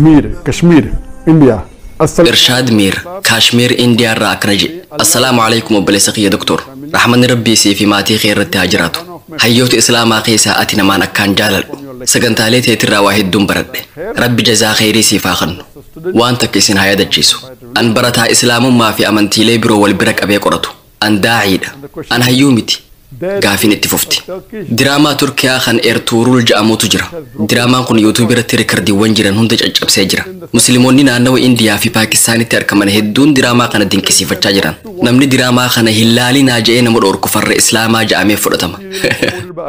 Mir, Kashmir, India. Assalam. Irshaad Miir, Kaashmiir, Indiyaa irraa akkana jedhe: Assalaamu alaikum obboleessa kiyya doktor. Rahmanni Rabbii sii fi maatii kee irratti haa jiraatu. Hayyoota Islaamaa keessaa ati namaan akkaan jaaladhu. Sagantaalee teetirraa waa hedduun baradhe. Rabbi jazaa kheyrii siif haa kennu. Waan takka isin haa yaadachiisu. An barataa Islaamummaa fi amantiilee biroo wal bira qabee qoratu. An daaciidha. An hayyuu miti. Gaafiin itti fufti. Diraamaa Turkiyaa kan Ertuurul jedhamutu jira. Diraamaan kun YouTube irratti rikardiiwwan jiran hunda caccabsee jira. Musliimoonni naannawa Indiyaa fi Paakistaanitti argaman hedduun diraamaa kana dinqisiifachaa jiran. Namni diraamaa kana hin laalinaa je'ee nama dhorku farra Islaamaa ja'amee fudhatama.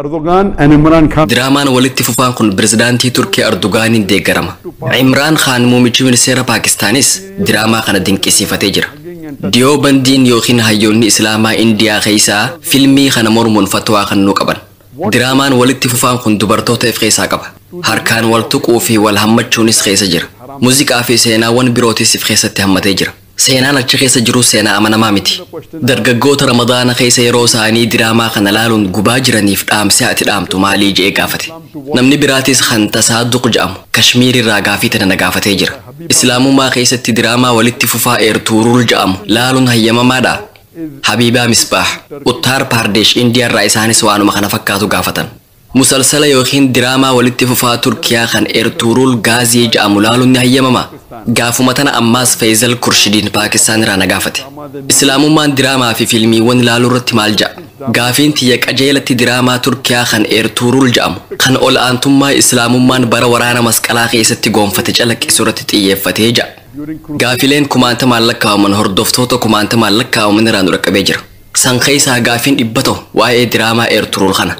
Erdogan and Imran Khan. Diraamaan walitti fufaan kun pirezidaantii Turkii Erdogaaniin deeggarama. Imraan Khaan muummichi ministeera Paakistaanis diraamaa kana dinqisiifatee jira. Diyoobandiin yookiin hayyoonni Islaamaa Indiyaa keessaa filmii kana mormuun fatwaa kennuu qaban. Diraamaan walitti fufaan kun dubartoota of keessaa qaba. Harkaan wal tuquu fi wal hammachuunis keessa jira. Muuziqaa fi seenaawwan birootis of keessatti hammatee jira. Seenaan achi keessa jiru seenaa amanamaa miti. Dargaggoota Ramadaana keessa yeroo isaanii diraamaa kana laaluun gubaa jiraniif dhaamsee ati dhaamtu maalii je'ee gaafate. Namni biraatis kan Tasaaduq jedhamu Kashmiir irraa gaafii tana na gaafatee jira. Islaamummaa keessatti diraamaa walitti fufaa Eertuurul jedhamu laaluun hayyamamaadha. Habiibaa Misbaah, Uttaar Paardesh Indiyaa irraa isaanis waanuma kana fakkaatu gaafatan. Musalsala yookiin diraamaa walitti fufaa Turkiyaa kan Ertuurul Gaazii jedhamu laaluun ni hayyamama. Gaafuma tana ammaas Faizal Kurshidiin Paakistaan irraa na gaafate. Islaamummaan diraamaa fi fiilmiiwwan laaluu irratti maal ja'a? Gaafiin tiyya qajeelatti diraamaa Turkiyaa kan Ertuurul jedhamu kan ol aantummaa Islaamummaan bara waraana masqalaa keessatti goonfate calaqqisu irratti xiyyeeffatee ja'a. Gaafileen kumaantamaan lakkaa'aman hordoftoota kumaantamaan lakkaa'aman irraa nu dhaqqabee jira. San keessaa gaafiin 100 ta'u waa'ee diraamaa Ertuurul kana.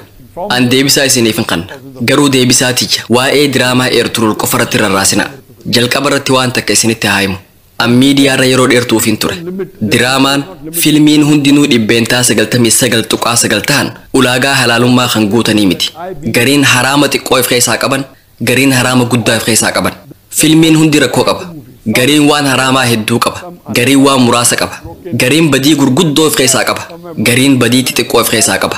An deebisaa isiniif hin kenna. Garuu deebisaa tiyya waa'ee diraamaa Ertuurul qofa irratti rarraasina. Jalqaba irratti waan takka isinitti haa himu. An miidiyaarra yeroo dheertuuf hin ture. Diraamaan filmiin hundinuu 99.9% ta'an ulaagaa halaalummaa kan guutanii miti. Gariin haraama xiqqoo of keessaa qaban, gariin haraama guddaa of keessaa qaban. Filmiin hundi rakkoo qaba. Gariin waan haraamaa hedduu qaba. Gariin waan muraasa qaba. Gariin badii gurguddoo of keessaa qaba. Gariin badii xixiqqoo of keessaa qaba.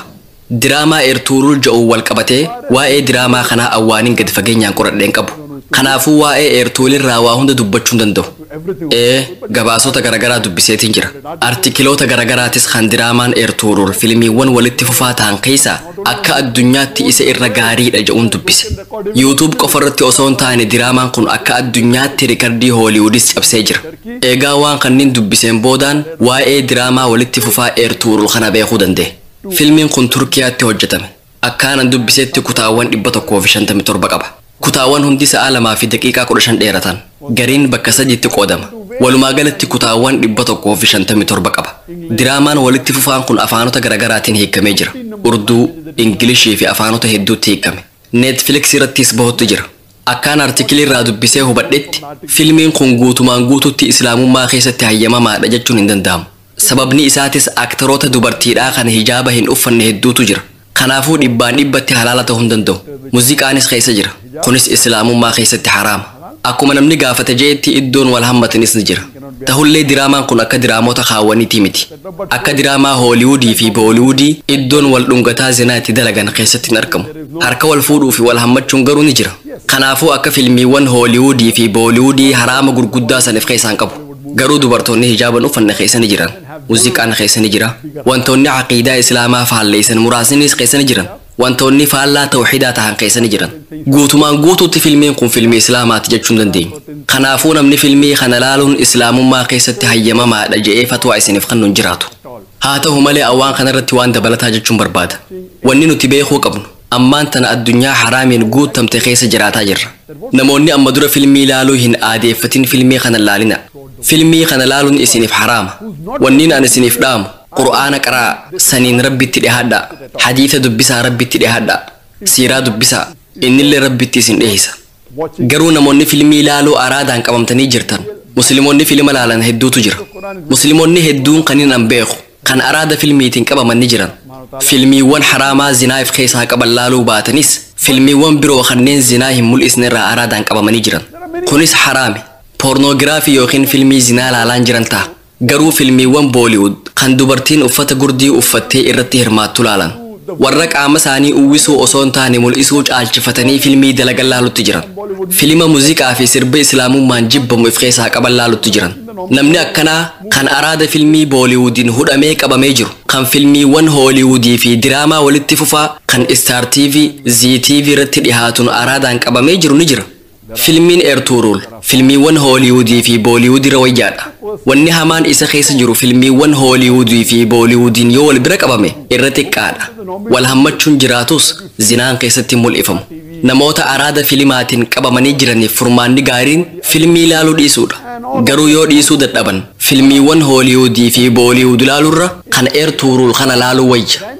Diraamaa Ertuurul jedhuun wal qabatee waa'ee diraamaa kanaa awwaaniin gadi fageenyaan qoradheen qabu. Kanaafuu waa'ee Ertuulirraa waa hunda dubbachuu hin danda'u. Gabaasota garaagaraa dubbiseetiin jira. Artikiloota garaagaraatis kan diraamaan Ertuurul filmiiwwan walitti fufaa ta'an keessaa akka addunyaatti isa irra gaariidha jedhuun dubbise. YouTube qofa irratti osoo hin taane diraamaan kun akka addunyaatti rikardii Hooliwuudis cabsee jira. Egaa waan kanneen dubbiseen boodaan waa'ee diraamaa walitti fufaa Ertuurul kana beekuu danda'e. Filmiin kun Turkiyaatti hojjetame. Akkaanan dubbisetti kutaawwan 157 qaba. Kutaawwan hundi sa'a 2 fi daqiiqaa 15 dheeratan. Gariin bakka sadiitti qoodama. Walumaa galatti kutaawwan 157 qaba. Diraamaan walitti fufaan kun afaanota garaagaraatiin hiikamee jira. Urduu, Ingilishii fi afaanota hedduutti hiikame. Netflix irrattis bahutti jira. Akkaan artikilii irraa dubbisee hubadhetti filmiin kun guutumaan guututti Islaamummaa keessatti hayyamamaadha jechuun hin danda'amu. Sababni isaatis aktaroota dubartiidhaa kan hijaaba hin uffanne hedduutu jira. Kanaafuu dhibbaan dhibbatti halaala ta'uu hin danda'u. Muuziqaanis keessa jira. Kunis Islaamummaa keessatti haraama. Akkuma namni gaafate jeetti iddoon wal hammatanis ni jira. Tahullee diraamaan kun akka diraamota kaawwaniitii miti. Akka diraamaa Hooliwudii fi Booliwudii iddoon wal dhungataa zinaa itti dalagan keessatti hin argamu. Harka wal fuudhuu fi wal hammachuun garuu ni jira. Kanaafuu akka filmiiwwan Hooliwudii fi Booliwudii haraama gurguddaa saniif keessaan qabu. Garuu dubartoonni hijaaban uffanne keessa ni jiran. Muuziqaan keessa ni jira. Wantoonni aqiidaa Islaamaa faalleessan muraasnis keessa ni jiran. Wantoonni faallaa tawxiidaa tahan keessa ni jiran. Guutumaan guutuutti filmiin kun filmii Islaamaati jechuu hin dandeenyu. Kanaafuu namni filmii kana laaluun Islaamummaa keessatti hayyamamaadha je'ee fatwaa isiniif kennu hin jiraatu. Haa ta'u malee awwaan kanarratti waan dabalataa jechuun barbaada. Wanni nuti beekuu qabnu ammaan tana addunyaa haraamiin guutamte keessa jiraataa jirra. Namoonni amma dura filmii laaluu hin aadeeffatin filmii kana laalina. Filmii kana laaluun isiniif haraama. Wanniin an isiniif dhaamu Qur'aana qaraa, saniin Rabbitti dhihaadhaa. Hadiisa dubbisaa, Rabbitti dhihaadhaa. Siiraa dubbisaa. Innillee Rabbitti isin dhiheessa. Garuu namoonni filmii laaluu araadaan qabamtanii jirtan. Musliimoonni filma laalan hedduutu jira. Musliimoonni hedduun kan hin beeku kan araada filmiitiin qabaman ni jiran. Filmiiwwan haraamaa zinaa if keessaa qaban laaluu baatanis filmiiwwan biroo kanneen zinaa hin mul'isne irraa araadaan qabamanii jiran. Kunis haraami. Poornoogiraafii yookiin filmii zinaa laalaan jiran ta'a. Garuu filmiiwwan Booliwud kan dubartiin uffata gurdii uffattee irratti hirmaattu laalan. Warra qaama isaanii uwwisuu osoo hin taane mul'isuu caalchifatanii filmii dalagan laalutti jiran. Filima muuziqaa fi sirba islaamummaan jibbamu if keessaa qaban laalutti jiran. Namni akkanaa kan araada filmii Booliwuudiin hudhamee qabamee jiru, kan filmiiwwan Hooliwuudii fi diraamaa walitti fufaa kan Star TV, ZTV irratti dhihaatuun araadaan qabamee jiru ni jira. Filmiin Ertuurul filmiiwwan Hooliwuudii fi Booliwuudii irra wayyaadha. Wanni hamaan isa keessa jiru filmiiwwan Hooliwuudii fi Booliwuudiin yoo wal bira qabame irra xiqqaadha. Wal hammachuun jiraatus zinaan keessatti mul'ifamu. Namoota araada filimaatiin qabamanii jiraniif furmaanni gaariin filmii ilaaluu dhiisuudha. Garuu yoo dhiisuu dadhaban filmiiwwan Hooliwuudii fi Booliwuud ilaaluurra kan Ertuurul kana laaluu wayya.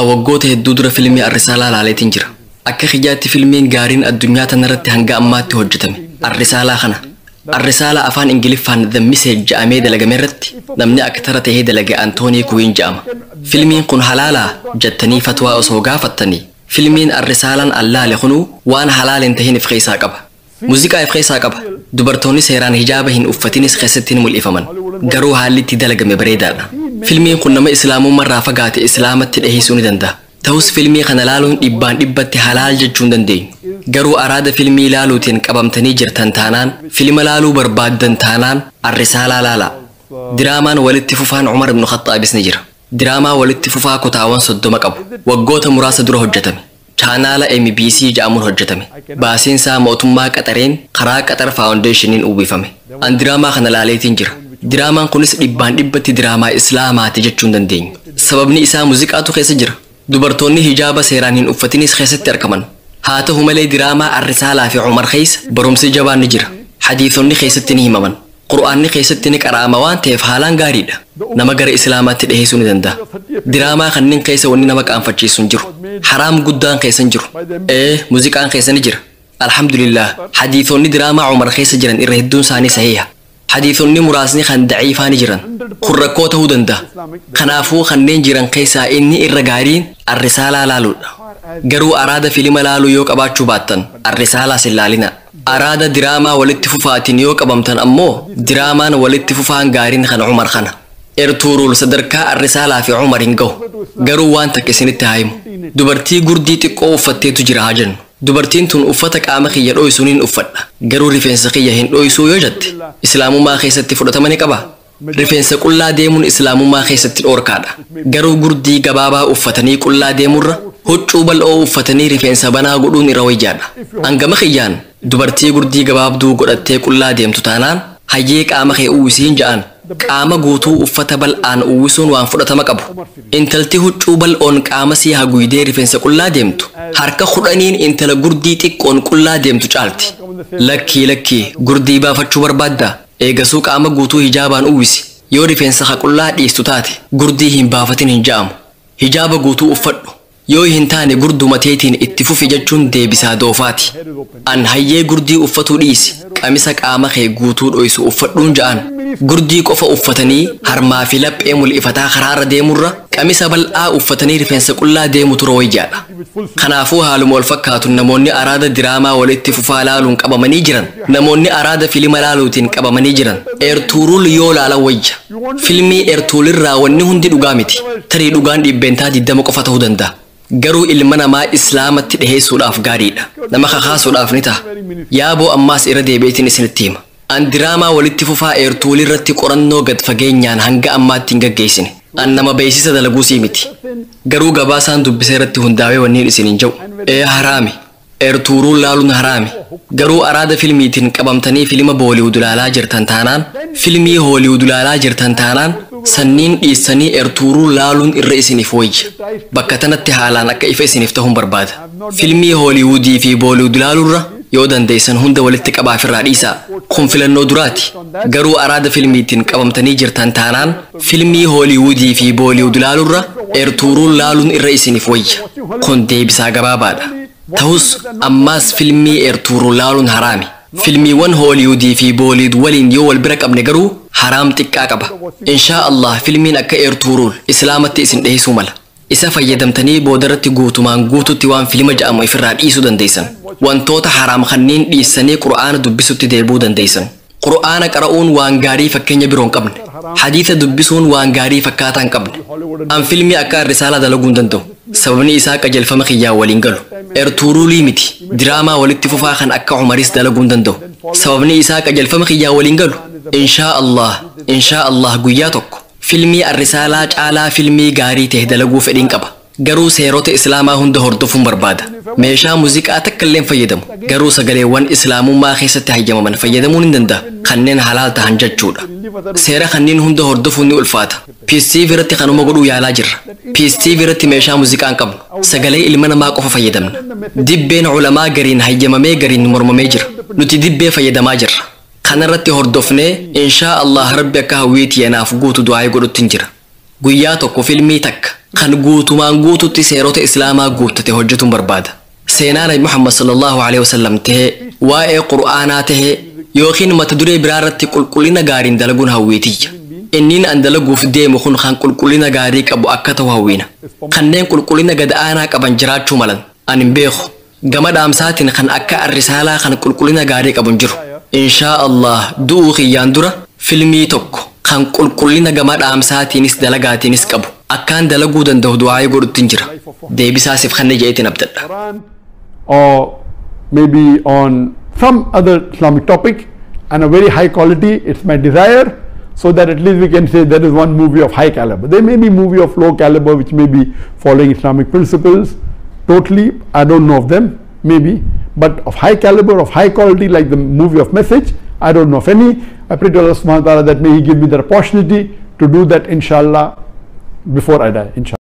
Waggoota hedduu dura filmii Arrisaalaa laaleetiin jira. Akka kiyyaatti filmiin gaariin addunyaa tanarratti hanga ammaatti hojjetame Arrisaalaa kana. Arrisaalaa afaan Ingiliffaan The Message jedhamee dalagame irratti namni aktara ta'ee dalage Antoonii Kuwiin jedhama. Filmiin kun halaalaa jettanii fatwaa osoo gaafattanii filmiin Arrisaalaan allaale kunuu waan halaal hin tahin if keessaa qaba. Muuziqaa if keessaa qaba. Dubartoonni seeraan hijaaba hin uffatinis keessatti ni mul'ifaman. Garuu haalli itti dalagame bareedaadha. Filmiin kun nama islaamummaarraa fagaate islaamatti dhiheessuu ni danda'a. Ta'us filmii kana laaluun dhibbaan dhibbatti halaal jechuu hin dandeenyu. Garuu araada filmii ilaaluutiin qabamtanii jirtan taanaan, filma laaluu barbaaddan taanaan Arrisaalaa laalaa. Diraamaan walitti fufaan Umar ibn Khattaabis ni jira. Diraamaa walitti fufaa kutaawwan 30 qabu. Waggoota muraasa dura hojjetame. Chaanaala MBC jedhamuun hojjetame. Baasiinsaa mootummaa Qaxareen karaa Qaxar Faawundeeshiniin uwwifame. An diraamaa kana laaleetiin jira. Diraamaan kunis dhibbaan dhibbatti diraamaa Islaamaati jechuu hin dandeenyu. Sababni isaa muuziqaatu keessa jira. Dubartoonni hijaaba seeraan hin uffatinis keessatti argaman. Haa ta'u malee diraamaa Arrisaalaa fi Umar keessa barumsi jabaan ni jira. Hadiisonni keessatti ni himaman. Qur'aanni keessatti ni qara'ama waan ta'eef haalaan gaariidha. Nama gara Islaamaatti dhiheessuu ni danda'a. Diraamaa kanneen keessa wanni nama qaanfachiisu hin jiru. Haraam guddaan keessa hin jiru. Muuziqaan keessa ni jira. Alhamdulillah, hadiisonni diraamaa Umar keessa jiran irra hedduun isaanii sahiha. Hadiisonni muraasni kan daciifaa ni jiran. Kun rakkoo ta'uu danda'a. Kanaafuu kanneen jiran keessaa inni irra gaariin Arrisaalaa laaluudha. Garuu araada filima laaluu yoo qabaachuu baattan Arrisaalaa sin laalina. Araada diraamaa walitti fufaatiin yoo qabamtan ammoo diraamaan walitti fufaan gaariin kan Umar kana. Ertuurul sadarkaa Arrisaalaa fi Umar hin gahu. Garuu waan takka isinitti haa himu. Dubartii gurdii xiqqoo uffatteetu jira haa jennu. Dubartiin tun uffata qaama kiyya dho'isu niin uffadha. Garuu rifeensa kiyya hin dho'isuu yoo jette islaamummaa keessatti fudhatama ni qaba. Rifeensa qullaa deemuun islaamummaa keessatti dhoorkaadha. Garuu gurdii gabaabaa uffatanii qullaa deemurra huccuu bal'oo uffatanii rifeensa banaa godhuun irra wayyaadha. Hangama kiyyaan dubartii gurdii gabaabduu godhattee qullaa deemtu taanaan hayyee qaama kee uwwisiin ja'an qaama guutuu uffata bal'aan uwwisuun waan fudhatama qabu. Intalti huccuu bal'oon qaama sii haguugdee rifeensa qullaa deemtu harka 10 intala gurdii xiqqoon qullaa deemtu caalti. Lakkii lakkii gurdii baafachuu barbaaddaa? Eegasuu qaama guutuu hijaabaan uwwisi. Yoo rifeensa qullaa dhiistu taate gurdii hin baafatin hin ja'amu. Hijaaba guutuu uffadhu. Yoo hin taane gurduma teetiin itti fufi jechuun deebisaa doofaati. An hayyee gurdii uffatuu dhiisi. Qamisa qaama kee guutuu dho'isu uffadhuun ja'an. Gurdii qofa uffatanii harmaa fi laphee mul'ifataa karaarra deemurra qamisa bal'aa uffatanii rifeensa qullaa deemu tura wayyaadha. Kanaafuu haaluma wal fakkaatu namoonni araada diraamaa walitti fufaa laaluun qabamanii jiran, namoonni araada filima laaluutiin qabamanii jiran Ertuurul yoo laalan wayya. Filmii Ertuulirraa wanni hundi dhugaa miti. Tarii dhugaan 20% qofa ta'uu danda'a. Garuu ilma namaa islaamatti dhiheessuudhaaf gaariidha. Nama kakaasuudhaaf ni ta'a. Yaaboo ammaas irra deebi'eetiin isinitti hima. An diraamaa walitti fufaa Ertuul irratti qorannoo gad fageenyaan hanga ammaatti hin gaggeessine. An nama beeksisa dalaguusii miti. Garuu gabaasaan dubbisee irratti hundaa'ee wanniin isin hin jiru. Haraami. Ertuuruun laaluun haraami. Garuu araada filmiitiin qabamtanii filima Booliwud laalaa jirtan taanaan, filmii Hooliwud laalaa jirtan taanaan, sanniin dhiissanii Ertuuruun laaluun irra isiniif wayya. Bakka tanatti haalaan akka ifa isiniif ta'uun barbaada. Filmii Hooliwudii fi Booliwud laaluurra yoo dandeessan hunda walitti qabaafirraa dhiisaa. Kun filannoo duraati. Garuu araada filmiitiin qabamtanii jirtan taanaan, filmii Hooliwudii fi Booliwud laaluurra Ertuuruun laaluun irra isiniif wayya. Kun deebisaa gabaabaadha. Ta'us ammaas filmii Ertuurul laaluun haraami. Filmiiwwan Hooliwudii fi Booliwud waliin yoo wal bira qabne garuu haraam xiqqaa qaba. Inshaa Allah filmiin akka Ertuurul islaamatti isin dhiheessuu mala. Isa fayyadamtanii boodarratti guutumaan guututti waan filima jedhamu ifirraa dhiisuu dandeessan. Wantoota haraam kanneen dhiissanii Qur'aana dubbisutti deebi'uu dandeessan. Qur'aana qara'uun waan gaarii fakkeenya biroo hin qabne. Hadiisa dubbisuun waan gaarii fakkaataa hin qabne. An filmii akka Risaalaa dalaguu hin danda'u. Sababni isaa qajeelfama kiyyaa waliin galu. Ertuuruulii miti. Diraamaa walitti fufaa kan akka Umaris dalaguu hin danda'u. Sababni isaa qajeelfama kiyyaa waliin galu. Inshaa Allah, inshaa Allah guyyaa tokko filmii Arrisaalaa caalaa filmii gaarii ta'e dalaguu fedhiin qaba. Garuu seerota Islaamaa hunda hordofuun barbaada. Meeshaa muuziqaa takka illee hin fayyadamu. Garuu sagaleewwan Islaamummaa keessatti hayyamaman fayyadamuun hin danda'a. Kanneen halaal tahan jechuudha. Seera kanneen hunda hordofuun ni ulfaata. Peace TV irratti kanuma godhuu yaalaa jirra. Peace TV irratti meeshaa muuziqaa hin qabnu. Sagalee ilma namaa qofa fayyadamna. Dibbeen culamaa gariin hayyamamee gariin mormamee jira. Nuti dibbee fayyadamaa jirra. Kanarratti hordofnee inshaa Allah Rabbi akka hawwiitii anaaf guutu du'aa godhutti hin jira. Guyyaa tokko filmii takka kan guutumaan guututti seerota Islaamaa guuttate hojjetuun barbaada. Seenaa Nabi Muhammad sallallahu alaihi wasallam tahee, waa'ee Qur'aanaa tahee yookiin mata duree biraa irratti qulqullina gaariin dalaguun hawwiitiyya. Inniin an dalaguuf deemu kun kan qulqullina gaarii qabu akka ta'u hawwiina. Kanneen qulqullina gad aanaa qaban jiraachuu malan ani hin beeku. Gama dhaamsaatiin kan akka Arrisaalaa kan qulqullina gaarii qabu hin jiru. Inshaa Allah du'uu kiyyaan dura filmii tokko kan qulqullina gama dhaamsaatiinis dalagaatiinis qabu akkaan dalaguu danda'u du'aayii godhutti hin jira. Deebisaa siif kanne je'eetiin abdadha. Quran or maybe on some other Islamic topic and a very high quality. It's my desire, so that at least we can say there is one movie of high caliber. There may be movie of low caliber which may be following Islamic principles totally. I don't know of them, maybe, but of high caliber, of high quality, like the movie of Message, I don't know of any. I pray to Allah subhanahu wa ta'ala that may He give me the opportunity to do that, inshallah, before I die, inshallah.